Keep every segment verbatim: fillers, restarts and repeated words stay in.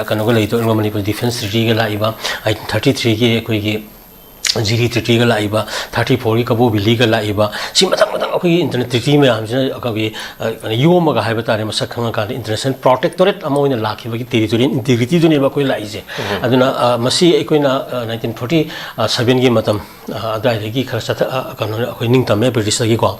ꯀꯩꯅꯣꯒ ꯂꯩꯗꯣꯏ, ꯃꯅꯤꯄꯨꯔ ꯗꯤꯐꯦꯟꯁ ꯇ꯭ꯔꯤꯇꯤꯒ ꯂꯥꯛꯏꯕ, ꯑꯩꯠꯇꯤꯟ ꯊꯥꯔꯇꯤ ꯊ꯭ꯔꯤꯒꯤ ꯑꯩꯈꯣꯏꯒꯤ ꯖꯤꯔꯤ ꯇ꯭ꯔꯤꯇꯤꯒ ꯂꯥꯛꯏꯕ, ꯊꯥꯔꯇꯤ ꯐꯣꯔꯒꯤ ꯀꯕꯣ ꯚꯦꯂꯤꯒ ꯂꯥꯛꯏꯕ, ꯁꯤ ꯃꯊꯪ ꯃꯊꯪ ꯑꯩꯈꯣꯏꯒꯤ ꯏꯟꯇꯔꯅꯦꯁꯅꯦꯜ ꯇ꯭ꯔꯤꯇꯤ ꯃꯌꯥꯝꯁꯤꯅ ꯑꯩꯈꯣꯏꯒꯤ, ꯑ, ꯀꯩꯅꯣ, ꯌꯣꯝꯃꯒ ꯍꯥꯏꯕ ꯇꯥꯔꯦ, ꯃꯁꯛ ꯈꯪꯉꯀꯥꯟꯗ ꯏꯟꯇꯔꯅꯦꯁꯅꯦꯜ ꯄ꯭ꯔꯣꯇꯦꯛꯇꯣꯔꯦꯠ ꯑꯃ ꯑꯣꯏꯅ ꯂꯥꯛꯈꯤꯕꯒꯤ ꯇꯦꯔꯤꯇꯣꯔꯤꯌꯦꯜ ꯏꯟꯇꯤꯒ꯭ꯔꯤꯇꯤꯗꯨꯅꯦꯕ ꯑꯩꯈꯣꯏ ꯂꯥꯛꯏꯁꯦ꯫ ꯑꯗꯨꯅ, ꯑ, ꯃꯁꯤ ꯑꯩꯈꯣꯏꯅ, ꯑ, ꯅꯥꯏꯟꯇꯤꯟ ꯐꯣꯔꯇꯤ ꯁꯚꯦꯟꯒꯤ ꯃꯇꯝ, ꯑ, ꯑꯗꯨꯋꯥꯏꯗꯒꯤ ꯈꯔ ꯆꯠꯊ-, ꯑ, ꯀꯩꯅꯣ, ꯑꯩꯈꯣꯏ ꯅꯤꯡꯇꯝꯃꯦ ꯕ꯭ꯔꯤꯇꯤꯁꯇꯒꯤꯀꯣ꯫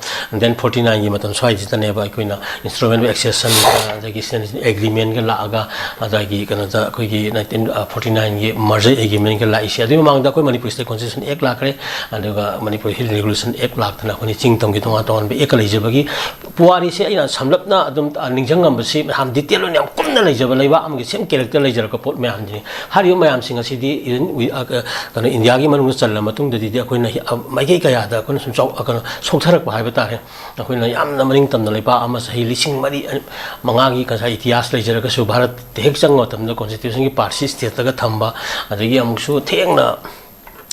Then ꯐꯣꯔꯇꯤ ꯅꯥꯏꯟꯒꯤ ꯃꯇꯝ ꯁ꯭ꯋꯥꯏꯁꯤꯗꯅꯦꯕ ꯑꯩꯈꯣꯏꯅ ꯏꯟꯁꯇ꯭ꯔꯨꯃꯦꯟ ꯑꯦꯛꯁꯦꯁꯟ, ꯑꯗꯒꯤ ꯑꯦꯒ꯭ꯔꯤꯃꯦꯟꯒ ꯂꯥꯛꯑꯒ, ꯑꯗꯒꯤ ꯀꯩꯅꯣꯗ ꯑꯩꯈꯣꯏꯒꯤ ꯅꯥꯏꯟꯇꯤꯟ ꯐꯣꯔꯇꯤ ꯅꯥꯏꯟꯒꯤ ꯃꯔꯖꯔ ꯑꯦꯒ꯭ꯔꯤꯃꯦꯟꯒ ꯂꯥꯛꯏꯁꯦ꯫ ꯑꯗꯨꯒꯤ ꯃꯃꯥꯡꯗ ꯑꯩꯈꯣꯏ ꯃꯅꯤꯄꯨꯔ ꯁ꯭ꯇꯦꯠ ꯀꯣꯟꯁꯇꯤꯇ꯭ꯌꯨꯁꯟ ꯑꯦꯛ ꯂꯥꯛꯈ꯭ꯔꯦ, ꯑꯗꯨꯒ ꯃꯅꯤꯄꯨꯔ ꯍꯤꯜ ꯔꯤꯒꯨꯂꯦꯁꯟ ꯑꯦꯛ ꯂꯥꯛꯇꯅ ꯑꯩꯈꯣꯏꯅ ꯆꯤꯡ ꯇꯝꯒꯤ ꯇꯣꯉꯥꯟ ꯇꯣꯉꯥꯟꯕ ꯑꯦꯛꯀ ꯂꯩꯖꯕꯒꯤ ꯄꯨꯋꯥꯔꯤꯁꯦ ꯑꯩꯅ ꯁꯝꯂꯞꯅ ꯑꯗꯨꯝ, ꯑ, ꯅꯤꯡꯁꯤꯡꯉꯝꯕꯁꯤ ꯌꯥꯝ ꯗꯤꯇꯦꯜ ꯑꯣꯏꯅ ꯌꯥꯝ ꯀꯨꯞꯅ ꯂꯩꯖꯕ ꯂꯩꯕꯥꯛ ꯑꯃꯒꯤ ꯁꯦꯝ ꯀꯦꯔꯦꯛꯇꯔ ꯂꯩꯖꯔꯛꯄ ꯄꯣꯠ ꯃꯌꯥꯝꯁꯤꯅꯤ꯫ ꯍꯥꯏꯔꯤꯕ ꯃꯌꯥꯝꯁꯤꯡ ꯑꯁꯤꯗꯤ even we-, ꯑ, ꯀ-, ꯀꯩꯅꯣ, ꯏꯟꯗꯤꯌꯥꯒꯤ ꯃꯅꯨꯡꯗ ꯆꯜꯂ ꯃꯇꯨꯡꯗꯗꯤ ꯑꯩꯈꯣꯏꯅ ꯍꯤ-, ꯑ, ꯃꯥꯏꯀꯩ ꯀꯌꯥꯗ ꯑꯩꯈꯣꯏꯅ ꯁꯨꯝ ꯆꯥꯎ-, ꯑ, ꯀꯩꯅꯣ, ꯁꯣꯛꯊꯔꯛꯄ ꯍꯥꯏꯕ ꯇꯥꯔꯦ꯫ ꯑꯩꯈꯣꯏꯅ ꯌꯥꯝꯅ ꯃꯅꯤꯡ ꯇꯝꯅ ꯂꯩꯕꯥꯛ ꯑꯃ ꯆꯍꯤ ꯂꯤꯁꯤꯡ ꯃꯔꯤ, ꯑ, ꯃꯉꯥꯒꯤ ꯉꯁꯥꯏ ꯏꯇꯤꯍꯥꯁ ꯂꯩꯖꯔꯒꯁꯨ ꯚꯥꯔꯠꯇ ꯍꯦꯛ ꯆꯪꯕ ꯃꯇꯝꯗ ꯀꯣꯟꯁꯇꯤꯇ꯭ꯌꯨꯁꯟꯒꯤ ꯄꯥꯔꯠꯁꯤ ꯁ꯭ꯇꯦꯠꯇꯒ ꯊꯝꯕ, ꯑꯗꯒꯤ ꯑꯃꯨꯛꯁꯨ ꯊꯦꯡꯅ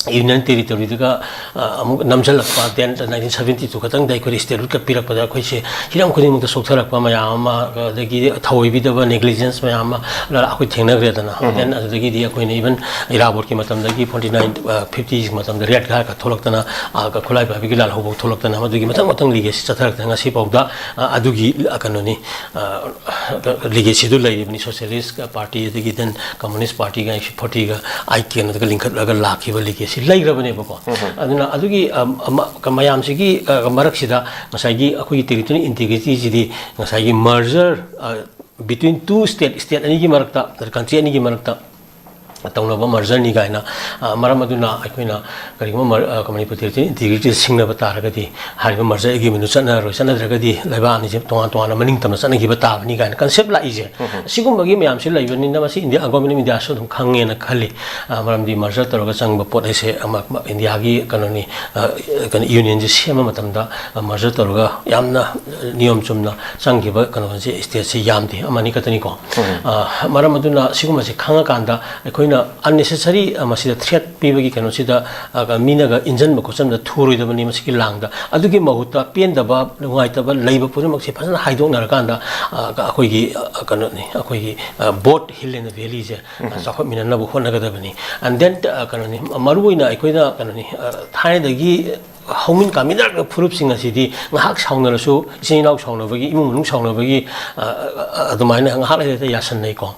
ꯌꯨꯅꯤꯌꯟ ꯇꯦꯔꯤꯇꯣꯔꯤꯗꯨꯒ, ꯑ, ꯑꯃꯨꯛ ꯅꯝꯁꯤꯜꯂꯛꯄ, then ꯅꯥꯏꯟꯇꯤꯟ ꯁꯚꯦꯟꯇꯤ ꯇꯨ ꯈꯛꯇꯪꯗ ꯑꯩꯈꯣꯏꯗ ꯁ꯭ꯇꯦꯠꯍꯨꯗꯀ ꯄꯤꯔꯛꯄꯗ ꯑꯩꯈꯣꯏꯁꯦ ꯍꯤꯔꯝ ꯈꯨꯗꯤꯡꯃꯛꯇ ꯁꯣꯛꯊꯔꯛꯄ ꯃꯌꯥꯝ ꯑꯃ, ꯑꯗꯒꯤ ꯊꯧꯑꯣꯏꯕꯤꯗꯕ, ꯅꯦꯒ꯭ꯂꯤꯖꯦꯟꯁ ꯃꯌꯥꯝ ꯑꯃ ꯑꯩꯈꯣꯏ ꯊꯦꯡꯅꯈ꯭ꯔꯦꯗꯅ꯫ Then ꯑꯗꯨꯗꯒꯤꯗꯤ ꯑꯩꯈꯣꯏꯅ even ꯏꯔꯥꯕꯣꯠꯀꯤ ꯃꯇꯝꯗꯒꯤ ꯐꯣꯔꯇꯤ ꯅꯥꯏꯟ, ꯑ, ꯐꯤꯐꯇꯤꯒꯤ ꯃꯇꯝꯗ ꯔꯦꯠ ꯒꯥꯔꯗꯀ ꯊꯣꯛꯂꯛꯇꯅ, ꯑ, ꯈꯨꯠꯂꯥꯏ ꯄꯥꯏꯕꯤꯒꯤ ꯂꯥꯜꯍꯧꯕ ꯊꯣꯛꯂꯛꯇꯅ, ꯃꯗꯨꯒꯤ ꯃꯊꯪ ꯃꯊꯪ ꯂꯤꯒꯦꯁꯤ ꯆꯠꯊꯔꯛꯇꯅ ꯉꯁꯤ ꯐꯥꯎꯗ, ꯑ, ꯑꯗꯨꯒꯤ, ꯑ, ꯀꯩꯅꯣꯅꯤ, ꯑ, ꯂꯤꯒꯦꯁꯤꯗꯨ ꯂꯩꯔꯤꯕꯅꯤ꯫ ꯁꯣꯁꯤꯌꯦꯂꯤꯁ ꯄꯥꯔꯇꯤ, ꯑꯗꯒꯤ then ꯀꯝꯃꯨꯅꯤꯁ ꯄꯥꯔꯇꯤꯒ ꯐꯣꯔꯇꯤꯒ ꯑꯩꯠꯀꯤ ꯀꯩꯅꯣꯗꯒ ꯂꯤꯡꯈꯠꯂꯒ ꯂꯥꯛꯈꯤꯕ ꯂꯤꯒꯦꯁꯤ ꯂꯩꯈ꯭ꯔꯕꯅꯦꯕꯀꯣ꯫ ꯑꯗꯨꯅ ꯑꯗꯨꯒꯤ, ꯑ, ꯑꯃ-, ꯀ-, ꯃꯌꯥꯝꯁꯤꯒꯤ, ꯑ, ꯃꯔꯛꯁꯤꯗ ꯉꯁꯥꯏꯒꯤ ꯑꯩꯈꯣꯏꯒꯤ ꯇꯦꯔꯤꯇꯣꯔꯤ ꯏꯟꯇꯤꯒ꯭ꯔꯤꯇꯤꯁꯤꯗꯤ ꯉꯁꯥꯏꯒꯤ ꯃꯔꯖꯔ, ꯑ, between two state, ꯁ꯭ꯇꯦꯠ ꯑꯅꯤꯒꯤ ꯃꯔꯛꯇ, ꯀꯟꯇ꯭ꯔꯤ ꯑꯅꯤꯒꯤ ꯃꯔꯛꯇ ꯇꯧꯅꯕ ꯃꯔꯖꯔꯅꯤ ꯀꯥꯏꯅ, ꯑ, ꯃꯔꯝ ꯑꯗꯨꯅ ꯑꯩꯈꯣꯏꯅ ꯀꯔꯤꯒꯨꯝꯕ ꯃꯔ-, ꯑ, ꯃꯅꯤꯄꯨꯔ ꯇꯦꯔꯤꯇꯣꯔꯤ ꯏꯟꯇꯤꯒ꯭ꯔꯤꯇꯤ ꯁꯤꯡꯅꯕ ꯇꯥꯔꯒꯗꯤ ꯍꯥꯏꯔꯤꯕ ꯃꯔꯖꯔ ꯑꯦꯒ꯭ꯔꯤꯃꯦꯟꯗꯨ ꯆꯠꯅꯔꯣꯏ, ꯆꯠꯅꯗ꯭ꯔꯒꯗꯤ ꯂꯩꯕꯥꯛ ꯑꯅꯤꯁꯦ ꯇꯣꯉꯥꯟ ꯇꯣꯉꯥꯟꯅ ꯃꯅꯤꯡ ꯇꯝꯅ ꯆꯠꯅꯈꯤꯕ ꯇꯥꯕꯅꯤ ꯀꯥꯏꯅ ꯀꯟꯁꯦꯞ ꯂꯥꯛꯏꯁꯦ꯫ ꯁꯤꯒꯨꯝꯕꯒꯤ ꯃꯌꯥꯝꯁꯤ ꯂꯩꯕꯅꯤꯅ ꯃꯁꯤ ꯏꯟꯗꯤꯌꯥ, Government of India ꯁꯨ ꯑꯗꯨꯝ ꯈꯪꯉꯦꯅ ꯈꯜꯂꯤ꯫ ꯑ, ꯃꯔꯝꯗꯤ ꯃꯔꯖꯔ ꯇꯧꯔꯒ ꯆꯪꯕ ꯄꯣꯠ ꯍꯥꯏꯁꯦ ꯑꯃ, ꯑꯃ ꯏꯟꯗꯤꯌꯥꯒꯤ ꯀꯩꯅꯣꯅꯤ, ꯑ, ꯀꯩꯅꯣ, ꯌꯨꯅꯤꯌꯟꯁꯦ ꯁꯦꯝꯕ ꯃꯇꯝꯗ, ꯑ, ꯃꯔꯖꯔ ꯇꯧꯔꯒ ꯌꯥꯝꯅ ꯅꯤꯌꯣꯝ ꯆꯨꯝꯅ ꯆꯪꯈꯤꯕ ꯀꯩꯅꯣꯁꯦ, ꯁ꯭ꯇꯦꯠꯁꯦ ꯌꯥꯝꯗꯦ, ꯑꯃꯅꯤ ꯈꯛꯇꯅꯤꯀꯣ꯫ ꯑ, ꯃꯔꯝ ꯑꯗꯨꯅ ꯁꯤꯒꯨꯝꯕꯁꯦ ꯈꯪꯉꯀꯥꯟꯗ ꯑꯩꯈꯣꯏ ꯑꯩꯈꯣꯏꯅ unnecessary ꯃꯁꯤꯗ threat ꯄꯤꯕꯒꯤ ꯀꯩꯅꯣꯁꯤꯗ ꯃꯤꯅꯒ ꯏꯟꯁꯤꯟꯕ ꯈꯣꯠꯆꯟꯕꯗ ꯊꯨꯔꯣꯏꯗꯕꯅꯤ꯫ ꯃꯁꯤꯒꯤ ꯂꯥꯡꯗ ꯑꯗꯨꯒꯤ ꯃꯍꯨꯠꯇ ꯄꯦꯟꯗꯕ ꯅꯨꯡꯉꯥꯏꯇꯕ ꯂꯩꯕ ꯄꯨꯝꯅꯃꯛꯁꯦ ꯐꯖꯅ ꯍꯥꯏꯗꯣꯛꯅꯔꯀꯥꯟꯗ ꯑꯩꯈꯣꯏꯒꯤ ꯀꯩꯅꯣꯅꯤ, ꯑꯩꯈꯣꯏꯒꯤ both hill and valleyꯁꯦ ꯆꯥꯎꯈꯠꯃꯤꯟꯅꯅꯕ ꯍꯣꯠꯅꯒꯗꯕꯅꯤ꯫ And then ꯀꯩꯅꯣꯅꯤ, ꯃꯔꯨꯑꯣꯏꯅ ꯑꯩꯈꯣꯏꯅ ꯀꯩꯅꯣꯅꯤ, ꯊꯥꯏꯅꯗꯒꯤ ꯍꯧꯃꯤꯟ ꯀꯥꯃꯤꯟꯅꯔꯛꯄ ꯐꯨꯔꯨꯞꯁꯤꯡ ꯑꯁꯤꯗꯤ ꯉꯥꯏꯍꯥꯛ ꯁꯥꯎꯅꯔꯁꯨ, ꯏꯆꯤꯟ ꯏꯅꯥꯎ ꯁꯥꯎꯅꯕꯒꯤ, ꯏꯃꯨꯡ ꯃꯅꯨꯡ ꯁꯥꯎꯅꯕꯒꯤ ꯑꯗꯨꯃꯥꯏꯅ ꯉꯥꯏꯍꯥꯛ ꯂꯩꯔꯒ ꯌꯥꯁꯟꯅꯩꯀꯣ꯫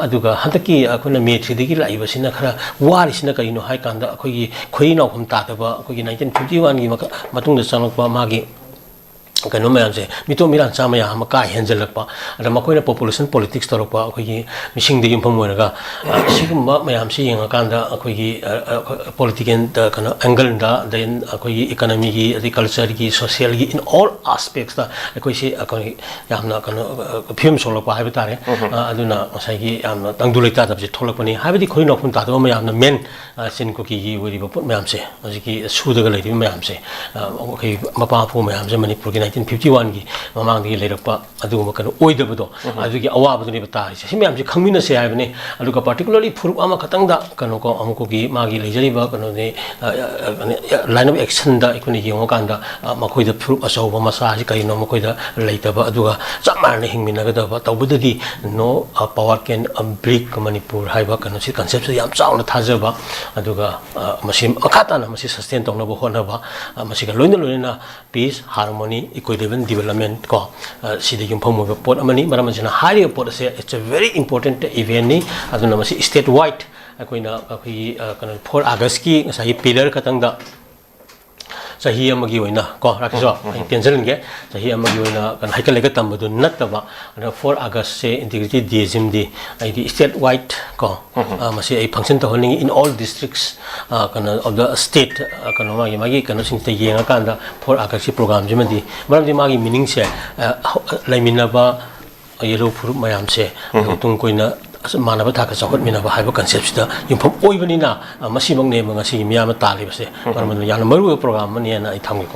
ꯑꯗꯨꯒ ꯍꯟꯗꯛꯀꯤ ꯑꯩꯈꯣꯏꯅ ꯃꯦ ꯊ꯭ꯔꯤꯗꯒꯤ ꯂꯥꯛꯏꯕꯁꯤꯅ ꯈꯔ ꯋꯥꯔꯤꯁꯤꯅ ꯀꯔꯤꯅꯣ ꯍꯥꯏ ꯀꯥꯟꯗ, ꯑꯩꯈꯣꯏꯒꯤ ꯈꯣꯏꯔꯤ ꯅꯥꯎꯐꯝ ꯇꯥꯗꯕ, ꯑꯩꯈꯣꯏꯒꯤ ꯅꯥꯏꯟꯇꯤꯟ ꯐꯤꯐꯇꯤ ꯋꯥꯟꯒꯤ ꯃꯇꯨꯡꯗ ꯆꯪꯂꯛꯄ ꯃꯥꯒꯤ ꯀꯩꯅꯣ ꯃꯌꯥꯝꯁꯦ, ꯃꯤꯇꯣꯞ ꯃꯤꯔꯥꯟꯆꯥ ꯃꯌꯥꯝ ꯑꯃ ꯀꯥ ꯍꯦꯟꯖꯜꯂꯛꯄ, ꯑꯗ ꯃꯈꯣꯏꯅ population politics ꯇꯧꯔꯛꯄ, ꯑꯩꯈꯣꯏꯒꯤ ꯃꯤꯁꯤꯡꯗ ꯌꯨꯝꯐꯝ ꯑꯣꯏꯔꯒ, ꯑ, ꯁꯤꯒꯨꯝꯕ ꯃꯌꯥꯝꯁꯤ ꯌꯦꯡꯉꯀꯥꯟꯗ ꯑꯩꯈꯣꯏꯒꯤ, ꯑ, ꯑ, political, ꯑ, ꯀꯩꯅꯣ, angle ꯗ, then ꯑꯩꯈꯣꯏꯒꯤ economy ꯒꯤ, ꯑꯗꯩ culture ꯒꯤ, social ꯒꯤ, in all aspects ꯇ ꯑꯩꯈꯣꯏꯁꯤ, ꯑꯩꯈꯣꯏ ꯌꯥꯝꯅ ꯀꯩꯅꯣ, ꯑ, ꯐꯤꯕꯝ ꯁꯣꯛꯂꯛꯄ ꯍꯥꯏꯕ ꯇꯥꯔꯦ꯫ ꯑ, ꯑꯗꯨꯅ ꯉꯁꯥꯏꯒꯤ ꯌꯥꯝꯅ ꯇꯪꯗꯨ ꯂꯩꯇꯥꯗꯕꯁꯦ ꯊꯣꯛꯂꯛꯄꯅꯤ꯫ ꯍꯥꯏꯕꯗꯤ ꯈꯣꯏꯔꯤ ꯅꯥꯎꯐꯝ ꯇꯥꯗꯕ ꯃꯌꯥꯝꯅ main, ꯑ, ꯆꯤꯟ ꯀꯨꯀꯤꯒꯤ ꯑꯣꯏꯔꯤꯕ ꯄꯣꯠ ꯃꯌꯥꯝꯁꯦ, ꯍꯧꯖꯤꯛꯀꯤ ꯁꯨꯗꯒ ꯂꯩꯔꯤꯕ ꯃꯌꯥꯝꯁꯦ, ꯑ, ꯑꯩꯈꯣꯏ ꯃꯄꯥ ꯃꯄꯨ ꯃꯌꯥꯝꯁꯦ ꯃꯅꯤꯄꯨꯔꯒꯤ ꯅꯥꯏꯟꯇꯤꯟ ꯐꯤꯐꯇꯤ ꯋꯥꯟꯒꯤ ꯃꯃꯥꯡꯗꯒꯤ ꯂꯩꯔꯛꯄ ꯑꯗꯨꯒꯨꯝꯕ ꯀꯩꯅꯣ ꯑꯣꯏꯗꯕꯗꯣ, ꯑꯗꯨꯒꯤ ꯑꯋꯥꯕꯗꯨꯅꯦꯕ ꯇꯥꯔꯤꯁꯦ꯫ ꯁꯤ ꯃꯌꯥꯝꯁꯦ ꯈꯪꯃꯤꯟꯅꯁꯦ ꯍꯥꯏꯕꯅꯤ꯫ ꯑꯗꯨꯒ particularly ꯐꯨꯔꯨꯞ ꯑꯃꯈꯛꯇꯪꯗ ꯀꯩꯅꯣꯀꯣ, ꯑꯃꯨꯛꯀꯒꯤ ꯃꯥꯒꯤ ꯂꯩꯖꯔꯤꯕ ꯀꯩꯅꯣꯅꯤ, ꯑ, ꯑ, line of action ꯗ ꯑꯩꯈꯣꯏꯅ ꯌꯦꯡꯉꯀꯥꯟꯗ, ꯑ, ꯃꯈꯣꯏꯗ ꯐꯨꯔꯨꯞ ꯑꯆꯧꯕ ꯃꯆꯥ ꯍꯥꯏꯁꯤ ꯀꯔꯤꯅꯣ, ꯃꯈꯣꯏꯗ ꯂꯩꯇꯕ, ꯑꯗꯨꯒ ꯆꯞ ꯃꯥꯟꯅꯅ ꯍꯤꯡꯃꯤꯟꯅꯒꯗꯕ, ꯇꯧꯕꯗꯗꯤ no, ꯑ, power can, ꯑ, break ꯃꯅꯤꯄꯨꯔ ꯍꯥꯏꯕ ꯀꯩꯅꯣꯁꯤ, concept ꯁꯤ ꯌꯥꯝ ꯆꯥꯎꯅ ꯊꯥꯖꯕ, ꯑꯗꯨꯒ, ꯑ, ꯃꯁꯤ ꯃꯈꯥ ꯇꯥꯅ ꯃꯁꯤ sustain ꯇꯧꯅꯕ ꯍꯣꯠꯅꯕ, ꯑ, ꯃꯁꯤꯒ ꯂꯣꯏꯅ ꯂꯣꯏꯅꯅ peace, harmony, equitable development ꯀꯣ, ꯑ, ꯁꯤꯗ ꯌꯨꯝꯐꯝ ꯑꯣꯏꯕ ꯄꯣꯠ ꯑꯃꯅꯤ꯫ ꯃꯔꯝ ꯑꯁꯤꯅ ꯍꯥꯏꯔꯤꯕ ꯄꯣꯠ ꯑꯁꯦ it's a very important event ꯅꯤ꯫ ꯑꯗꯨꯅ ꯃꯁꯤ state wide ꯑꯩꯈꯣꯏꯅ ꯑꯩꯈꯣꯏꯒꯤ, ꯑ, ꯀꯩꯅꯣ, four August ꯀꯤ ꯉꯁꯥꯏꯒꯤ pillar ꯈꯛꯇꯪꯗ ꯆꯍꯤ ꯑꯃꯒꯤ ꯑꯣꯏꯅ ꯀꯣ, ꯔꯥꯀꯦꯁ, ꯑꯩ ꯇꯦꯟꯖꯟꯒꯦ꯫ ꯆꯍꯤ ꯑꯃꯒꯤ ꯑꯣꯏꯅ ꯀꯩꯅꯣ, ꯍꯩꯀꯠ ꯂꯩꯀꯠ ꯇꯝꯕꯗꯨ ꯅꯠꯇꯕ, ꯑꯗꯨꯅ four August ꯁꯦ integrity day ꯁꯤꯃꯗꯤ ꯑꯩꯗꯤ state wide ꯀꯣ, ꯑ, ꯃꯁꯤ ꯑꯩ function ꯇꯧꯍꯟꯅꯤꯡꯉꯤ in all districts, ꯑ, ꯀꯩꯅꯣ, of the state, ꯑ, ꯀꯩꯅꯣ, ꯃꯥꯒꯤ, ꯃꯥꯒꯤ ꯀꯩꯅꯣꯁꯤꯡꯁꯤꯗ ꯌꯦꯡꯉꯀꯥꯟꯗ four August ꯀꯤ program ꯁꯤꯃꯗꯤ, ꯃꯔꯝꯗꯤ ꯃꯥꯒꯤ meaning ꯁꯦ, ꯑ, ꯍꯧ-, ꯂꯩꯃꯤꯟꯅꯕ ꯌꯦꯜꯍꯧ ꯐꯨꯔꯨꯞ ꯃꯌꯥꯝꯁꯦ ꯇꯨꯡ ꯀꯣꯏꯅ ꯑꯁ-, ꯃꯥꯟꯅꯕ ꯊꯥꯛꯇ ꯆꯥꯎꯈꯠꯃꯤꯟꯅꯕ ꯍꯥꯏꯕ concept ꯁꯤꯗ ꯌꯨꯝꯐꯝ ꯑꯣꯏꯕꯅꯤꯅ, ꯑ, ꯃꯁꯤꯃꯛꯅꯦꯕ ꯉꯁꯤꯒꯤ ꯃꯤꯌꯥꯝꯅ ꯇꯥꯜꯂꯤꯕꯁꯦ꯫ ꯃꯔꯝ ꯑꯗꯨꯅ ꯌꯥꯝꯅ ꯃꯔꯨꯑꯣꯏꯕ program ꯑꯃꯅꯦꯅ ꯑꯩ ꯊꯝꯒꯦꯀꯣ꯫